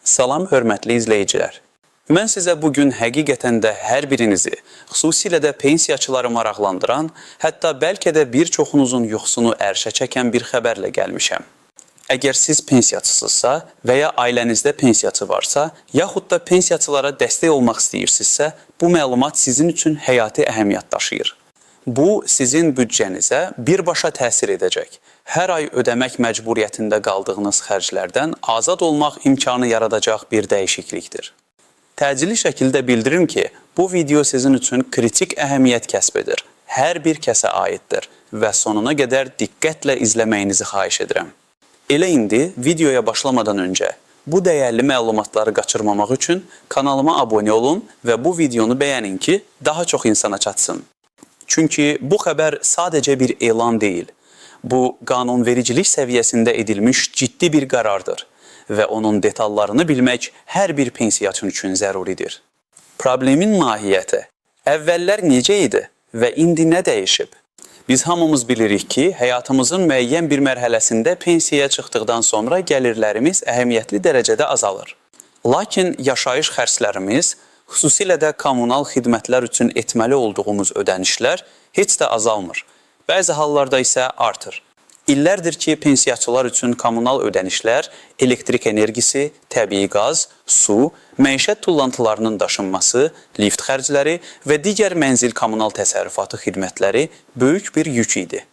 Salam hörmətli izləyicilər. Mən sizə bu gün həqiqətən də hər birinizi, xüsusilə də pensiyaçıları maraqlandıran, hətta bəlkə də bir çoxunuzun yuxusunu ərşə çəkən bir xəbərlə gəlmişəm. Əgər siz pensiyaçısınızsa və ya ailənizdə pensiyaçı varsa, yaxud da pensiyaçılara dəstək olmaq istəyirsinizsə, bu məlumat sizin üçün həyati əhəmiyyət daşıyır. Bu sizin büdcənizə birbaşa təsir edəcək. Hər ay ödəmək məcburiyyətində qaldığınız xərclərdən azad olmaq imkanı yaradacaq bir dəyişiklikdir. Təcili şəkildə bildirim ki, bu video sizin üçün kritik əhəmiyyət kəsb edir. Hər bir kəsə aiddir və sonuna qədər diqqətlə izləməyinizi xahiş edirəm. Elə indi videoya başlamadan öncə bu dəyərli məlumatları qaçırmamaq üçün kanalıma abunə olun və bu videonu bəyənin ki, daha çox insana çatsın. Çünki bu xəbər sadəcə bir elan deyil. Bu qanunvericilik səviyyəsində edilmiş ciddi bir qərardır və onun detallarını bilmək hər bir pensiyaçı üçün zəruridir. Problemin mahiyyəti əvvəllər necə idi və indi nə dəyişib? Biz hamımız bilirik ki, həyatımızın müəyyən bir mərhələsində pensiyaya çıxdıqdan sonra gəlirlərimiz əhəmiyyətli dərəcədə azalır. Lakin yaşayış xərclərimiz, xüsusilə də kommunal xidmətlər üçün etməli olduğumuz ödənişlər heç də azalmır. Bəzi hallarda isə artır. İllərdir ki, pensiyaçılar üçün kommunal ödənişlər, elektrik enerjisi, təbii qaz, su, məişət tullantılarının daşınması, lift xərcləri və digər mənzil kommunal təsərrüfatı xidmətləri böyük bir yük idi.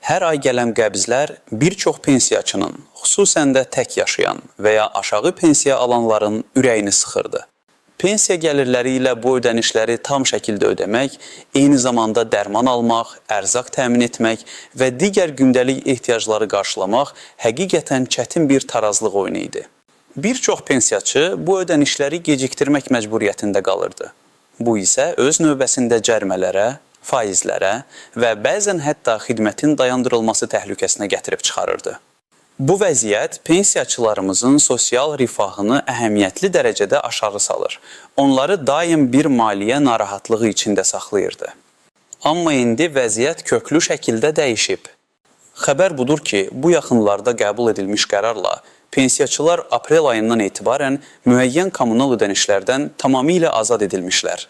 Hər ay gələn qəbzlər bir çox pensiyaçının, xüsusən də tək yaşayan və ya aşağı pensiya alanların ürəyini sıxırdı. Pensiya gəlirləri ilə bu ödənişləri tam şəkildə ödəmək, eyni zamanda dərman almaq, ərzaq təmin etmək və digər gündəlik ehtiyacları qarşılamaq həqiqətən çətin bir tarazlıq oyunu idi. Bir çox pensiyaçı bu ödənişləri gecikdirmək məcburiyyətində qalırdı. Bu isə öz növbəsində cərimələrə, faizlərə və bəzən hətta xidmətin dayandırılması təhlükəsinə gətirib çıxarırdı. Bu vəziyyət pensiyaçılarımızın sosial rifahını əhəmiyyətli dərəcədə aşağı salır. Onları daim bir maliyyə narahatlığı içində saxlayırdı. Amma indi vəziyyət köklü şəkildə dəyişib. Xəbər budur ki, bu yaxınlarda qəbul edilmiş qərarla pensiyaçılar aprel ayından etibarən müəyyən kommunal ödənişlərdən tamamilə azad edilmişlər.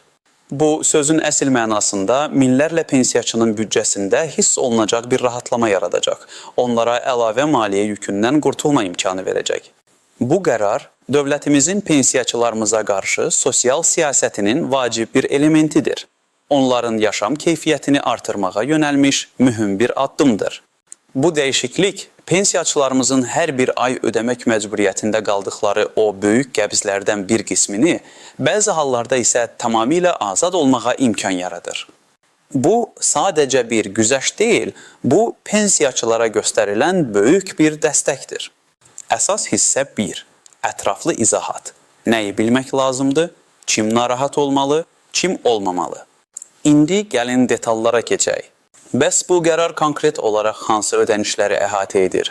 Bu sözün əsl mənasında minlərlə pensiyaçının büdcəsində hiss olunacaq bir rahatlama yaradacaq. Onlara əlavə maliyyə yükündən qurtulma imkanı verəcək. Bu qərar dövlətimizin pensiyaçılarımıza qarşı sosial siyasətinin vacib bir elementidir. Onların yaşam keyfiyyətini artırmağa yönəlmiş mühüm bir addımdır. Bu dəyişiklik pensiyaçılarımızın hər bir ay ödəmək məcburiyyətində qaldıqları o böyük qəbzlərdən bir qismini, bəzi hallarda isə tamamilə azad olmağa imkan yaradır. Bu sadəcə bir güzəşt deyil, bu pensiyaçılara göstərilən böyük bir dəstəkdir. Əsas hissə 1. Ətraflı izahat. Nəyi bilmək lazımdır? Kim narahat olmalı, kim olmamalı? İndi gəlin detallara keçək. Bəs bu qərar konkret olaraq hansı ödənişləri əhatə edir?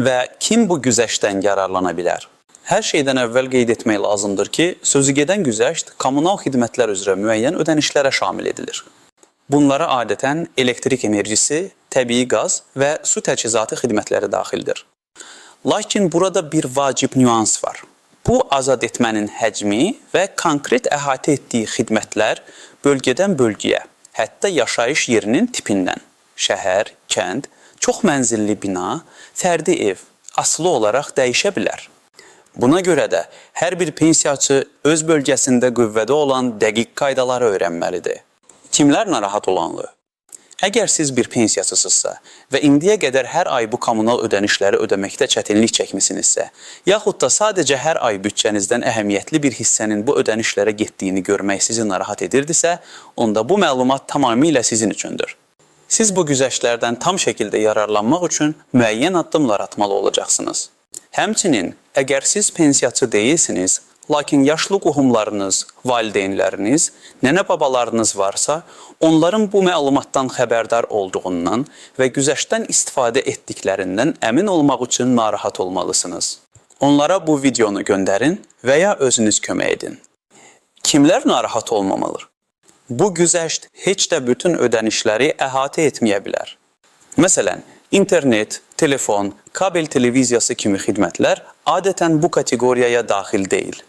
Və kim bu güzəştdən yararlana bilər? Hər şeydən əvvəl qeyd etmək lazımdır ki, sözü gedən güzəşt kommunal xidmətlər üzrə müəyyən ödənişlərə şamil edilir. Bunlara adətən elektrik enerjisi, təbii qaz və su təchizatı xidmətləri daxildir. Lakin burada bir vacib nüans var. Bu azad etmənin həcmi və konkret əhatə etdiyi xidmətlər bölgədən bölgəyə, hətta yaşayış yerinin tipindən, şəhər, kənd, çox mənzilli bina, fərdi ev asılı olaraq dəyişə bilər. Buna görə də hər bir pensiyaçı öz bölgəsində qüvvədə olan dəqiq qaydaları öyrənməlidir. Kimlər narahat olanlı? Əgər siz bir pensiyaçısınızsa və indiyə qədər hər ay bu kommunal ödənişləri ödəməkdə çətinlik çəkmisinizsə, yaxud da sadəcə hər ay büdcənizdən əhəmiyyətli bir hissənin bu ödənişlərə getdiyini görmək sizi narahat edirdisə, onda bu məlumat tamamilə sizin üçündür. Siz bu güzəştlərdən tam şəkildə yararlanmaq üçün müəyyən addımlar atmalı olacaqsınız. Həmçinin, əgər siz pensiyaçı deyilsiniz, lakin yaşlı qohumlarınız, valideynləriniz, nənə-babalarınız varsa, onların bu məlumatdan xəbərdar olduğundan və güzəştdən istifadə etdiklərindən əmin olmaq üçün narahat olmalısınız. Onlara bu videonu göndərin və ya özünüz kömək edin. Kimlər narahat olmamalıdır? Bu güzəşt heç də bütün ödənişləri əhatə etməyə bilər. Məsələn, İnternet, telefon, kabel televiziyası kimi xidmətlər adətən bu kateqoriyaya daxil deyil.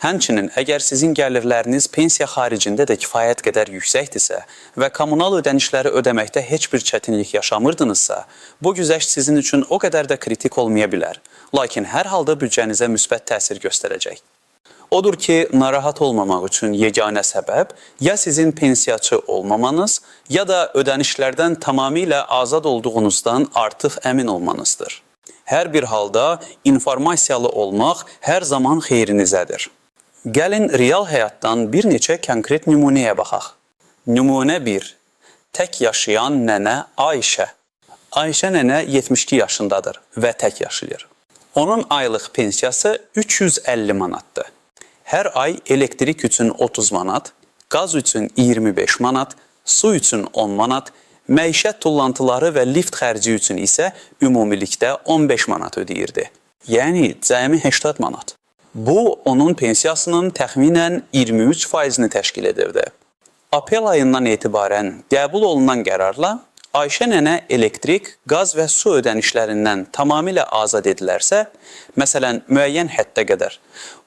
Həmçinin, əgər sizin gəlirləriniz pensiya xaricində də kifayət qədər yüksəkdirsə və kommunal ödənişləri ödəməkdə heç bir çətinlik yaşamırdınızsa, bu güzəşt sizin üçün o qədər də kritik olmaya bilər. Lakin hər halda büdcənizə müsbət təsir göstərəcək. Odur ki, narahat olmamaq üçün yeganə səbəb ya sizin pensiyaçı olmamanız, ya da ödənişlərdən tamamilə azad olduğunuzdan artıq əmin olmanızdır. Hər bir halda informasiyalı olmaq hər zaman xeyrinizədir. Gəlin real həyatdan bir neçə konkret nümunəyə baxaq. Nümunə 1. Tək yaşayan nənə Ayşə. Ayşə nənə 72 yaşındadır və tək yaşayır. Onun aylıq pensiyası 350 manatdır. Hər ay elektrik üçün 30 manat, qaz üçün 25 manat, su üçün 10 manat, məişət tullantıları və lift xərci üçün isə ümumilikdə 15 manat ödəyirdi. Yəni cəmi 80 manat. Bu, onun pensiyasının təxminən 23%-ni təşkil edirdi. Aprel ayından etibarən qəbul olunan qərarla Ayşə nənə elektrik, qaz və su ödənişlərindən tamamilə azad edilərsə, məsələn, müəyyən həddə qədər,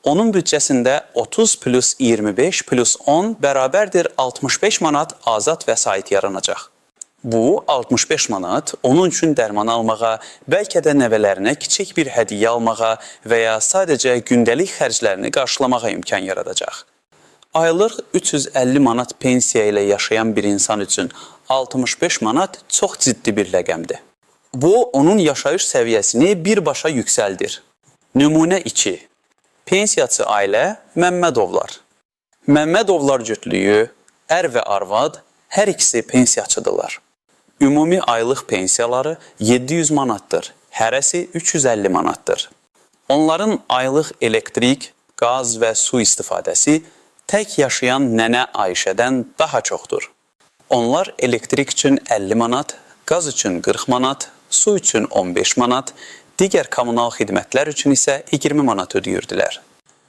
onun büdcəsində 30 plus 25 plus 10 bərabərdir 65 manat azad vəsait yaranacaq. Bu 65 manat onun üçün dərman almağa, bəlkə də nəvələrinə kiçik bir hədiyyə almağa və ya sadəcə gündəlik xərclərini qarşılamağa imkan yaradacaq. Aylıq 350 manat pensiya ilə yaşayan bir insan üçün 65 manat çox ciddi bir rəqəmdir. Bu, onun yaşayış səviyyəsini birbaşa yüksəldir. Nümunə 2. Pensiyaçı ailə Məmmədovlar. Məmmədovlar cütlüyü, ər və arvad, hər ikisi pensiyaçıdırlar. Ümumi aylıq pensiyaları 700 manatdır. Hərəsi 350 manatdır. Onların aylıq elektrik, qaz və su istifadəsi tək yaşayan nənə Ayşədən daha çoxdur. Onlar elektrik üçün 50 manat, qaz üçün 40 manat, su üçün 15 manat, digər kommunal xidmətlər üçün isə 20 manat ödəyirdilər.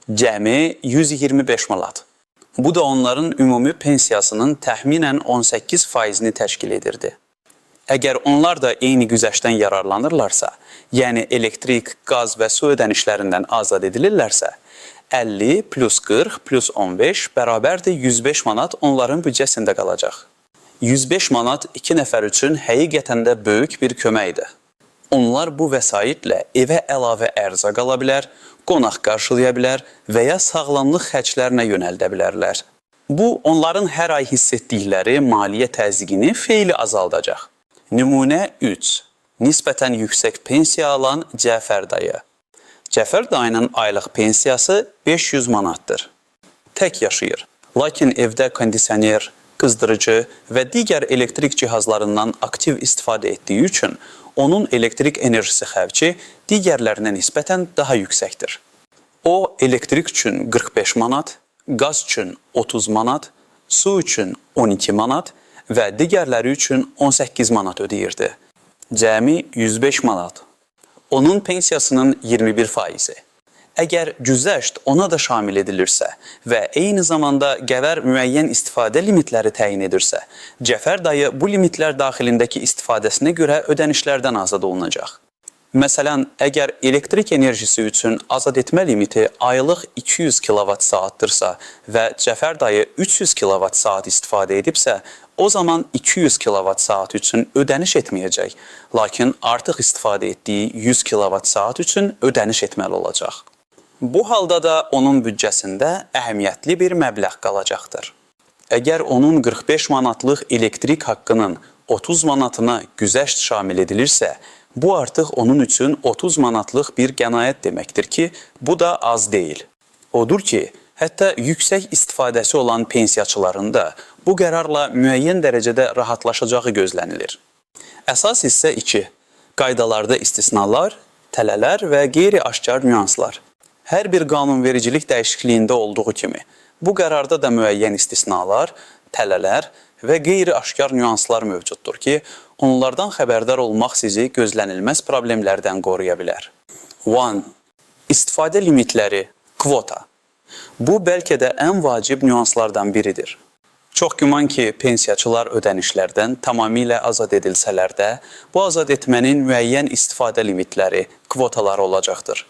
Cəmi 125 manat. Bu da onların ümumi pensiyasının təxminən 18%-ni təşkil edirdi. Əgər onlar da eyni güzəştdən yararlanırlarsa, yəni elektrik, qaz və su ödənişlərindən azad edilirlərsə, 50 plus 40 plus 15 bərabərdir 105 manat onların büdcəsində qalacaq. 105 manat iki nəfər üçün həqiqətən də böyük bir köməkdir. Onlar bu vəsaitlə evə əlavə ərzaq ala bilər, qonaq qarşılaya bilər və ya sağlamlıq xərclərinə yönəldə bilərlər. Bu, onların hər ay hiss etdikləri maliyyə təzyiqini xeyli azaldacaq. Nümunə 3. Nisbətən yüksək pensiya alan Cəfər dayı. Cəfər dayının aylıq pensiyası 500 manatdır. Tək yaşayır. Lakin evdə kondisioner, qızdırıcı və digər elektrik cihazlarından aktiv istifadə etdiyi üçün onun elektrik enerjisi xərci digərlərinə nisbətən daha yüksəkdir. O, elektrik üçün 45 manat, qaz üçün 30 manat, su üçün 12 manat və digərləri üçün 18 manat ödəyirdi. Cəmi 105 manat. Onun pensiyasının 21%-i. Əgər güzəşt ona da şamil edilirsə və eyni zamanda qərar müəyyən istifadə limitləri təyin edirsə, Cəfər dayı bu limitlər daxilindəki istifadəsinə görə ödənişlərdən azad olunacaq. Məsələn, əgər elektrik enerjisi üçün azad etmə limiti aylıq 200 kilovat saatdırsa və Cəfər dayı 300 kilovat saat istifadə edibsə, o zaman 200 kilovat saat üçün ödəniş etməyəcək. Lakin artıq istifadə etdiyi 100 kilovat saat üçün ödəniş etməli olacaq. Bu halda da onun büdcəsində əhəmiyyətli bir məbləğ qalacaqdır. Əgər onun 45 manatlıq elektrik haqqının 30 manatına güzəşt şamil edilirsə, bu artıq onun üçün 30 manatlıq bir qənaət deməkdir ki, bu da az deyil. Odur ki, hətta yüksək istifadəsi olan pensiyaçıların da bu qərarla müəyyən dərəcədə rahatlaşacağı gözlənilir. Əsas hissə 2. Qaydalarda istisnalar, tələlər və qeyri-aşkar nüanslar. Hər bir qanunvericilik dəyişikliyində olduğu kimi, bu qərarda da müəyyən istisnalar, tələlər və qeyri-aşkar nüanslar mövcuddur ki, onlardan xəbərdar olmaq sizi gözlənilməz problemlərdən qoruya bilər. 1. İstifadə limitləri, kvota. Bu bəlkə də ən vacib nüanslardan biridir. Çox güman ki, pensiyaçılar ödənişlərdən tamamilə azad edilsələr də, bu azad etmənin müəyyən istifadə limitləri, kvotaları olacaqdır.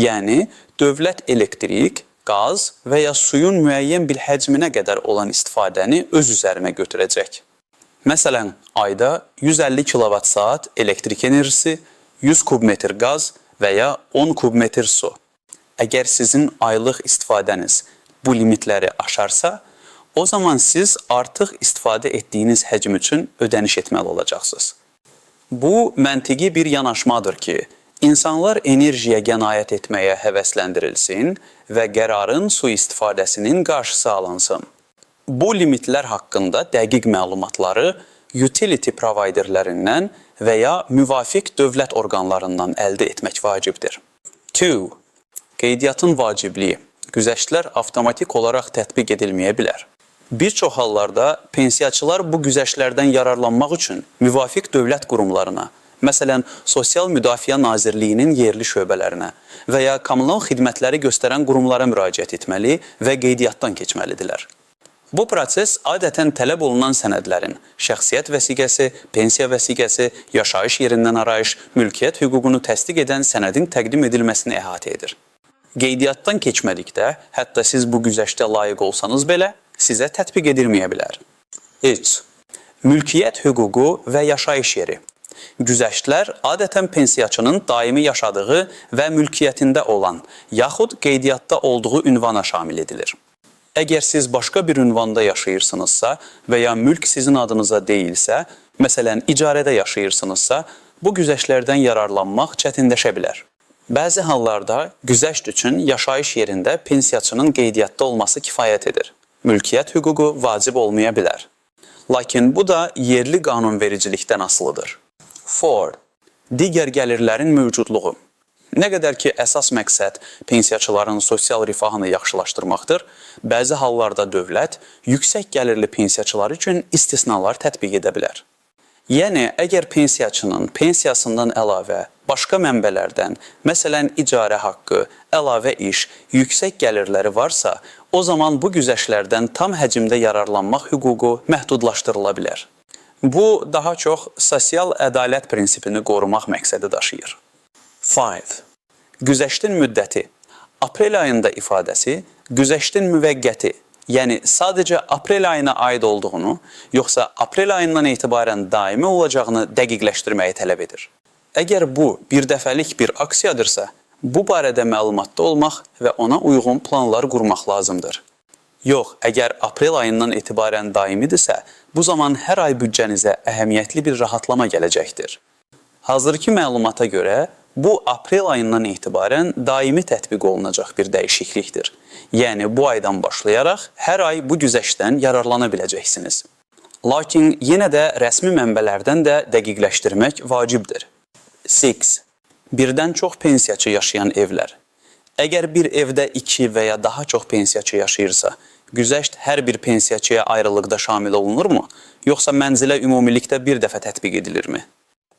Yəni, dövlət elektrik, qaz və ya suyun müəyyən bir həcminə qədər olan istifadəni öz üzərinə götürəcək. Məsələn, ayda 150 kilovat-saat elektrik enerjisi, 100 kubmetr qaz və ya 10 kubmetr su. Əgər sizin aylıq istifadəniz bu limitləri aşarsa, o zaman siz artıq istifadə etdiyiniz həcm üçün ödəniş etməli olacaqsınız. Bu məntiqi bir yanaşmadır ki, insanlar enerjiyə qənaət etməyə həvəsləndirilsin və qərarın sui-istifadəsinin qarşısı alınsın. Bu limitlər haqqında dəqiq məlumatları utility providerlərindən və ya müvafiq dövlət orqanlarından əldə etmək vacibdir. 2. Qeydiyyatın vacibliyi. Güzəştlər avtomatik olaraq tətbiq edilməyə bilər. Bir çox hallarda pensiyaçılar bu güzəştlərdən yararlanmaq üçün müvafiq dövlət qurumlarına, məsələn, Sosial Müdafiə Nazirliyinin yerli şöbələrinə və ya kommunal xidmətləri göstərən qurumlara müraciət etməli və qeydiyyatdan keçməlidirlər. Bu proses adətən tələb olunan sənədlərin, şəxsiyyət vəsiqəsi, pensiya vəsiqəsi, yaşayış yerindən arayış, mülkiyyət hüququnu təsdiq edən sənədin təqdim edilməsini əhatə edir. Qeydiyyatdan keçmədikdə, hətta siz bu güzəştə layiq olsanız belə, sizə tətbiq edilməyə bilər. 3. Mülkiyyət hüququ və yaşayış yeri. Güzəştlər adətən pensiyaçının daimi yaşadığı və mülkiyyətində olan, yaxud qeydiyyatda olduğu ünvana şamil edilir. Əgər siz başqa bir ünvanda yaşayırsınızsa və ya mülk sizin adınıza deyilsə, məsələn, icarədə yaşayırsınızsa, bu güzəştlərdən yararlanmaq çətinləşə bilər. Bəzi hallarda güzəşt üçün yaşayış yerində pensiyaçının qeydiyyatda olması kifayət edir. Mülkiyyət hüququ vacib olmaya bilər. Lakin bu da yerli qanunvericilikdən asılıdır. 4. Digər gəlirlərin mövcudluğu. Nə qədər ki, əsas məqsəd pensiyaçıların sosial rifahını yaxşılaşdırmaqdır, bəzi hallarda dövlət yüksək gəlirli pensiyaçılar üçün istisnalar tətbiq edə bilər. Yəni, əgər pensiyaçının pensiyasından əlavə başqa mənbələrdən, məsələn, icarə haqqı, əlavə iş, yüksək gəlirləri varsa, o zaman bu güzəştlərdən tam həcmdə yararlanmaq hüququ məhdudlaşdırıla bilər. Bu, daha çox sosial ədalət prinsipini qorumaq məqsədi daşıyır. 5. Güzəştin müddəti. Aprel ayında ifadəsi güzəştin müvəqqəti, yəni sadəcə aprel ayına aid olduğunu, yoxsa aprel ayından etibarən daimi olacağını dəqiqləşdirməyi tələb edir. Əgər bu bir dəfəlik bir aksiyadırsa, bu barədə məlumatda olmaq və ona uyğun planlar qurmaq lazımdır. Yox, əgər aprel ayından etibarən daimidirsə, bu zaman hər ay büdcənizə əhəmiyyətli bir rahatlama gələcəkdir. Hazırki məlumata görə bu aprel ayından etibarən daimi tətbiq olunacaq bir dəyişiklikdir. Yəni bu aydan başlayaraq hər ay bu güzəştdən yararlana biləcəksiniz. Lakin yenə də rəsmi mənbələrdən də dəqiqləşdirmək vacibdir. 6. Birdən çox pensiyaçı yaşayan evlər. Əgər bir evdə 2 və ya daha çox pensiyaçı yaşayırsa, güzəşt hər bir pensiyaçıya ayrılıqda şamil olunurmu, yoxsa mənzilə ümumilikdə bir dəfə tətbiq edilirmi?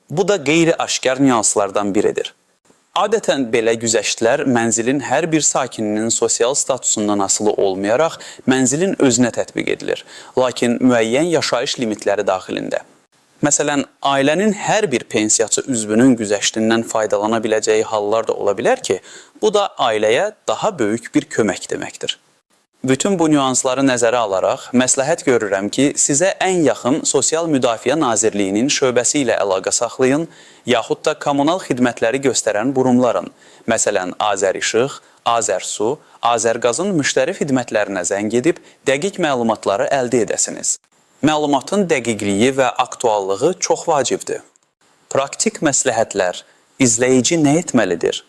Bu da qeyri-aşkar nüanslardan biridir. Adətən belə güzəştlər mənzilin hər bir sakininin sosial statusundan asılı olmayaraq mənzilin özünə tətbiq edilir, lakin müəyyən yaşayış limitləri daxilində. Məsələn, ailənin hər bir pensiyaçı üzvünün güzəştindən faydalana biləcəyi hallar da ola bilər ki, bu da ailəyə daha böyük bir kömək deməkdir. Bütün bu nüansları nəzərə alaraq məsləhət görürəm ki, sizə ən yaxın Sosial Müdafiə Nazirliyinin şöbəsi ilə əlaqə saxlayın, yaxud da kommunal xidmətləri göstərən qurumların, məsələn, Azərişıq, Azərsu, Azərqazın müştəri xidmətlərinə zəng edib dəqiq məlumatları əldə edəsiniz. Məlumatın dəqiqliyi və aktuallığı çox vacibdir. Praktik məsləhətlər. İzləyici nə etməlidir?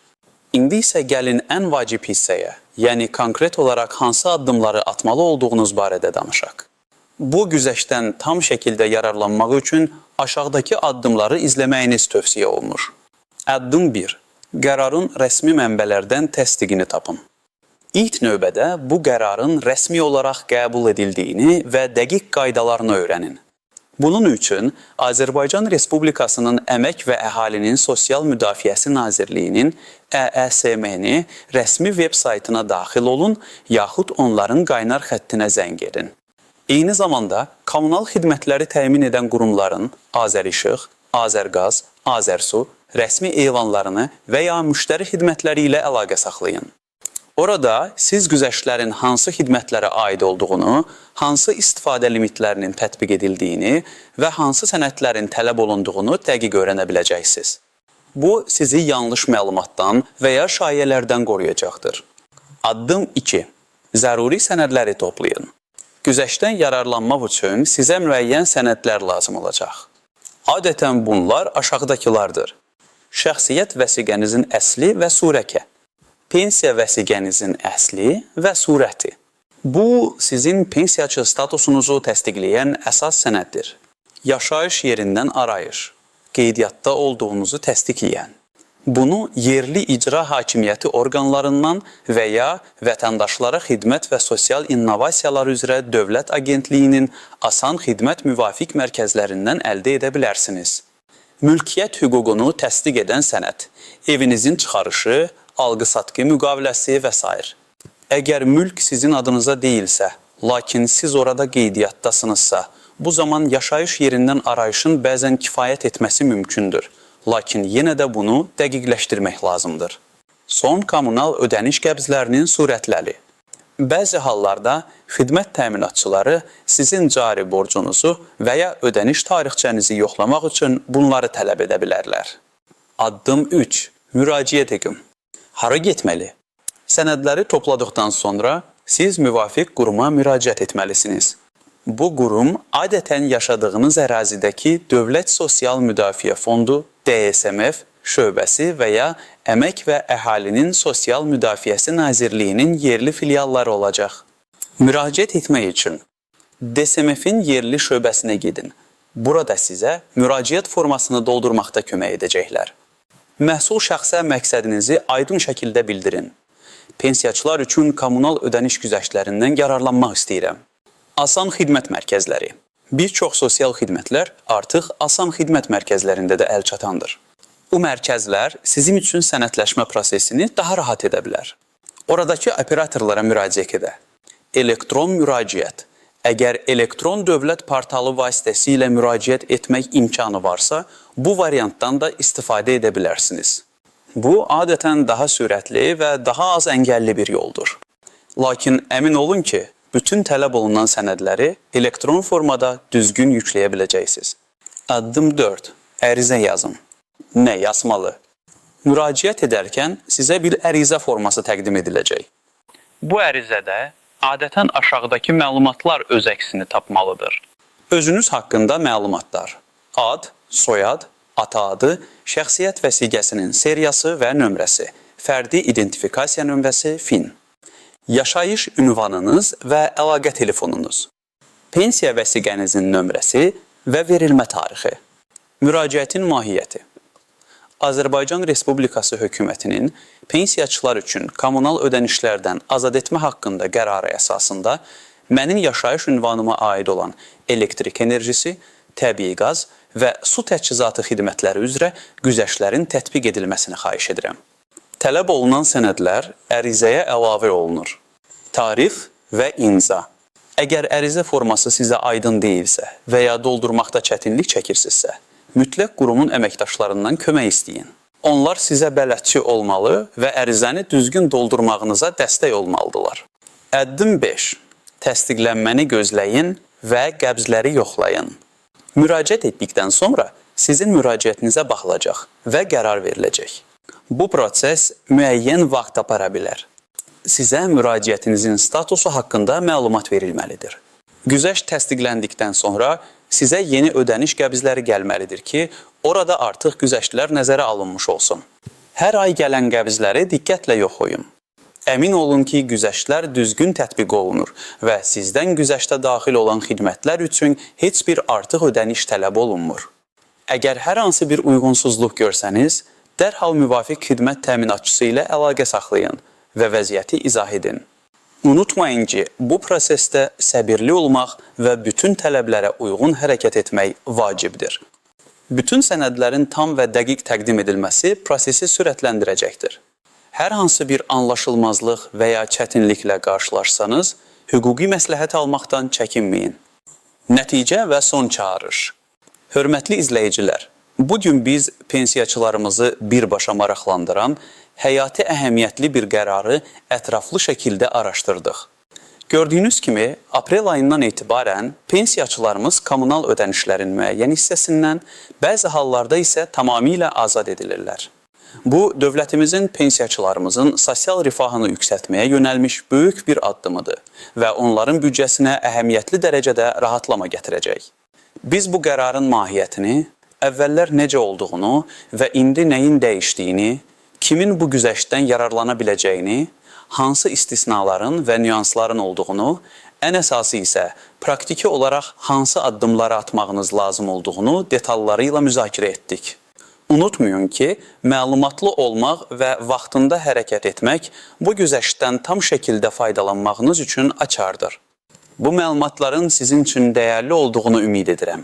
İndi isə gəlin ən vacib hissəyə, yəni konkret olaraq hansı addımları atmalı olduğunuz barədə danışaq. Bu güzəştdən tam şəkildə yararlanmaq üçün aşağıdakı addımları izləməyiniz tövsiyə olunur. Addım 1. Qərarın rəsmi mənbələrdən təsdiqini tapın. İlk növbədə bu qərarın rəsmi olaraq qəbul edildiyini və dəqiq qaydalarını öyrənin. Bunun üçün Azərbaycan Respublikasının Əmək və Əhalinin Sosial Müdafiəsi Nazirliyinin ƏƏSM-ni rəsmi veb saytına daxil olun, yaxud onların qaynar xəttinə zəng edin. Eyni zamanda kommunal xidmətləri təmin edən qurumların, Azərişıq, Azərqaz, Azərsu, rəsmi elanlarını və ya müştəri xidmətləri ilə əlaqə saxlayın. Orada siz güzəştlərin hansı xidmətlərə aid olduğunu, hansı istifadə limitlərinin tətbiq edildiyini və hansı sənədlərin tələb olunduğunu dəqiq öyrənə biləcəksiniz. Bu sizi yanlış məlumatdan və ya şayələrdən qoruyacaqdır. Addım 2. Zəruri sənədləri toplayın. Güzəştdən yararlanmaq üçün sizə müəyyən sənədlər lazım olacaq. Adətən bunlar aşağıdakılardır. Şəxsiyyət vəsiqənizin əsli və surəti. Pensiya vəsiqənizin əsli və surəti. Bu, sizin pensiyaçı statusunuzu təsdiqləyən əsas sənəddir. Yaşayış yerindən arayış, qeydiyyatda olduğunuzu təsdiqləyən. Bunu yerli icra hakimiyyəti orqanlarından və ya Vətəndaşlara Xidmət və Sosial İnnovasiyalar üzrə Dövlət Agentliyinin asan xidmət müvafiq mərkəzlərindən əldə edə bilərsiniz. Mülkiyyət hüququnu təsdiq edən sənəd, evinizin çıxarışı, alqı-satqı müqaviləsi və sair. Əgər mülk sizin adınıza deyilsə, lakin siz orada qeydiyyatdasınızsa, bu zaman yaşayış yerindən arayışın bəzən kifayət etməsi mümkündür. Lakin yenə də bunu dəqiqləşdirmək lazımdır. Son kommunal ödəniş qəbzlərinin surətləri. Bəzi hallarda xidmət təminatçıları sizin cari borcunuzu və ya ödəniş tarixçənizi yoxlamaq üçün bunları tələb edə bilərlər. Addım 3. Müraciət edin. Hara getməli? Sənədləri topladıqdan sonra siz müvafiq quruma müraciət etməlisiniz. Bu qurum adətən yaşadığınız ərazidəki Dövlət Sosial Müdafiə Fondu DSMF şöbəsi və ya Əmək və Əhalinin Sosial Müdafiəsi Nazirliyinin yerli filialları olacaq. Müraciət etmək üçün DSMF-in yerli şöbəsinə gedin. Burada sizə müraciət formasını doldurmaqda kömək edəcəklər. Məsul şəxsə məqsədinizi aydın şəkildə bildirin. Pensiyaçılar üçün kommunal ödəniş güzəştlərindən yararlanmaq istəyirəm. Asan xidmət mərkəzləri. Bir çox sosial xidmətlər artıq asan xidmət mərkəzlərində də əl çatandır. Bu mərkəzlər sizin üçün sənədləşmə prosesini daha rahat edə bilər. Oradakı operatorlara müraciət edə. Elektron müraciət. Əgər elektron dövlət portalı vasitəsilə müraciət etmək imkanı varsa, bu variantdan da istifadə edə bilərsiniz. Bu adətən daha sürətli və daha az əngəlli bir yoldur. Lakin əmin olun ki, bütün tələb olunan sənədləri elektron formada düzgün yükləyə biləcəksiniz. Addım 4. Ərizə yazın. Nə yazmalı? Müraciət edərkən sizə bir ərizə forması təqdim ediləcək. Bu ərizədə adətən aşağıdakı məlumatlar öz əksini tapmalıdır. Özünüz haqqında məlumatlar: ad, soyad, ata adı, şəxsiyyət vəsiqəsinin seriyası və nömrəsi, fərdi identifikasiya nömrəsi FIN, yaşayış ünvanınız və əlaqə telefonunuz, pensiya vəsiqənizin nömrəsi və verilmə tarixi, müraciətin mahiyyəti. Azərbaycan Respublikası hökumətinin pensiyaçılar üçün kommunal ödənişlərdən azad etmə haqqında qərarı əsasında mənim yaşayış ünvanıma aid olan elektrik enerjisi, təbii qaz və su təchizatı xidmətləri üzrə güzəştlərin tətbiq edilməsini xahiş edirəm. Tələb olunan sənədlər ərizəyə əlavə olunur. Tarix və imza. Əgər ərizə forması sizə aydın deyilsə və ya doldurmaqda çətinlik çəkirsinizsə, mütləq qurumun əməkdaşlarından kömək istəyin. Onlar sizə bələdçi olmalı və ərizəni düzgün doldurmağınıza dəstək olmalıdırlar. Addım 5. Təsdiqlənməni gözləyin və qəbzləri yoxlayın. Müraciət etdikdən sonra sizin müraciətinizə baxılacaq və qərar veriləcək. Bu proses müəyyən vaxt apara bilər. Sizə müraciətinizin statusu haqqında məlumat verilməlidir. Güzəşt təsdiqləndikdən sonra sizə yeni ödəniş qəbzləri gəlməlidir ki, orada artıq güzəştlər nəzərə alınmış olsun. Hər ay gələn qəbzləri diqqətlə yoxlayın. Əmin olun ki, güzəştlər düzgün tətbiq olunur və sizdən güzəştə daxil olan xidmətlər üçün heç bir artıq ödəniş tələb olunmur. Əgər hər hansı bir uyğunsuzluq görsəniz, dərhal müvafiq xidmət təminatçısı ilə əlaqə saxlayın və vəziyyəti izah edin. Unutmayın ki, bu prosesdə səbirli olmaq və bütün tələblərə uyğun hərəkət etmək vacibdir. Bütün sənədlərin tam və dəqiq təqdim edilməsi prosesi sürətləndirəcəkdir. Hər hansı bir anlaşılmazlıq və ya çətinliklə qarşılaşsanız, hüquqi məsləhət almaqdan çəkinməyin. Nəticə və son çağırış. Hörmətli izləyicilər, bugün biz pensiyaçılarımızı birbaşa maraqlandıran həyati əhəmiyyətli bir qərarı ətraflı şəkildə araşdırdıq. Gördüyünüz kimi, aprel ayından etibarən pensiyaçılarımız kommunal ödənişlərin müəyyən hissəsindən, bəzi hallarda isə tamamilə azad edilirlər. Bu, dövlətimizin pensiyaçılarımızın sosial rifahını yüksəltməyə yönəlmiş böyük bir addımıdır və onların büdcəsinə əhəmiyyətli dərəcədə rahatlama gətirəcək. Biz bu qərarın mahiyyətini, əvvəllər necə olduğunu və indi nəyin dəyişdiyini, kimin bu güzəştdən yararlana biləcəyini, hansı istisnaların və nüansların olduğunu, ən əsası isə praktiki olaraq hansı addımları atmağınız lazım olduğunu detalları ilə müzakirə etdik. Unutmayın ki, məlumatlı olmaq və vaxtında hərəkət etmək bu güzəştdən tam şəkildə faydalanmağınız üçün açardır. Bu məlumatların sizin üçün dəyərli olduğunu ümid edirəm.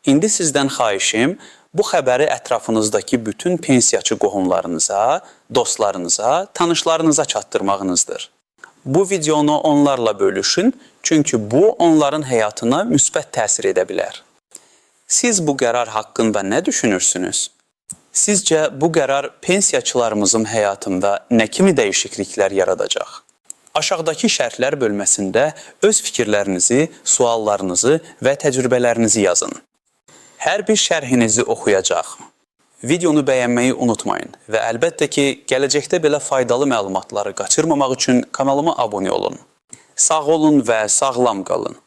İndi sizdən xahişim, bu xəbəri ətrafınızdakı bütün pensiyaçı qohumlarınıza, dostlarınıza, tanışlarınıza çatdırmağınızdır. Bu videonu onlarla bölüşün, çünki bu onların həyatına müsbət təsir edə bilər. Siz bu qərar haqqında nə düşünürsünüz? Sizcə bu qərar pensiyaçılarımızın həyatında nə kimi dəyişikliklər yaradacaq? Aşağıdakı şərhlər bölməsində öz fikirlərinizi, suallarınızı və təcrübələrinizi yazın. Hər bir şərhinizi oxuyacağam. Videonu bəyənməyi unutmayın və əlbəttə ki, gələcəkdə belə faydalı məlumatları qaçırmamaq üçün kanalıma abunə olun. Sağ olun və sağlam qalın.